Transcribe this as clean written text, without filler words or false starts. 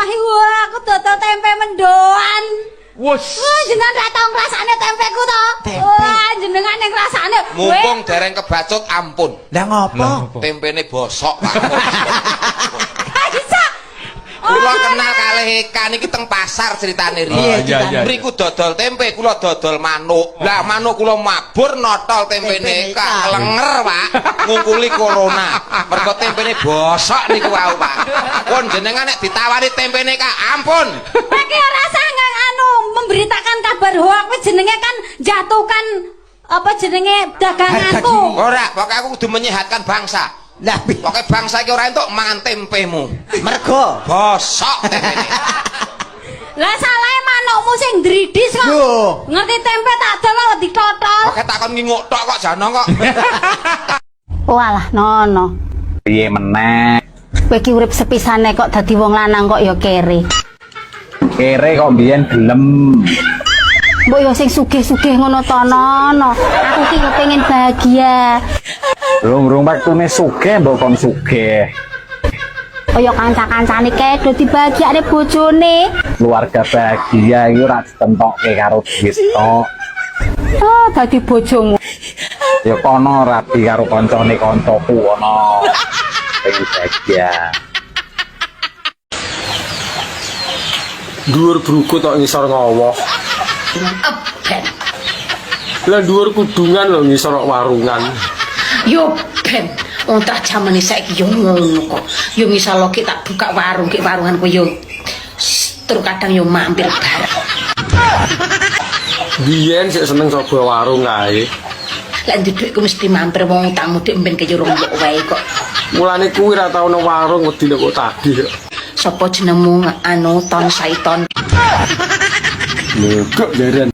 omah iku aku dodol tempe mendoan. Wus. Wah, jenengan ra tau ngrasakne tempeku to? Wah, jenengan yang ngrasakne. Mumpung dereng kebacut ampun. Lah ngopo? Tempene bosok, Pak. Gak bisa. Kula kenal kalih Eka niki teng pasar ceritane Iya, riyen. iya. Mriku dodol tempe, kula dodol manuk. Lah manuk kula mabur notol tempene Tempene Eka, Eka. lenger, Pak. Ngungkuli corona. Mergo tempene bosok niku wau, Pak. Pun jenengan nek ditawari tempene Eka, ampun. Kowe ki ora usah anu memberitakan kabar hoak kuwi jenenge kan jatuhkan apa jenenge daganganku. Ora, pokoke aku kudu menyehatkan bangsa. Lah Pokoke bangsa iki ora entuk mangan tempemu. Mergo Bosok tempene. Lah salahe manukmu sing ndridis kok. Yo. Ngerti tempe tak dol kok ditotol. Pokoke takon nginguk tok kok jano kok. Walah nono. Piye meneh? Kowe iki urip sepisane kok dadi wong lanang kok ya kere. Kere kok mbiyen gelem. Mbok yo sing sugih-sugih ngono to nono. Aku ki kepengin bahagia. Rung-rung wektune sugih mbok kon sugih. Kaya kanca-kancane kae do dibahagiakne bojone. Keluarga bahagia iki ora ditentokke karo duit tok. Oh, dadi bojomu. Ya kono rabi karo kancane kancaku ana. Pengen bahagia. Dhuwur brukut kok ngisor ngowoh. Ben. Lah dhuwur kudungan lho ngisor kok warungan. Yo ben. Wong tak jamane saiki yo ngono kok. Yo misal ki tak buka warung, ki warungan ku yo terus kadang yo mampir bareng. Biyen sik seneng coba warung kae. Lek ndek dhuwitku mesti mampir wong utangmu dik mben kaya rong mbok wae kok. Mulane kuwi ra tau nang warung wedi lho kok tagih. Sapa jenengmu anu ton saiton. Lho kok jaren.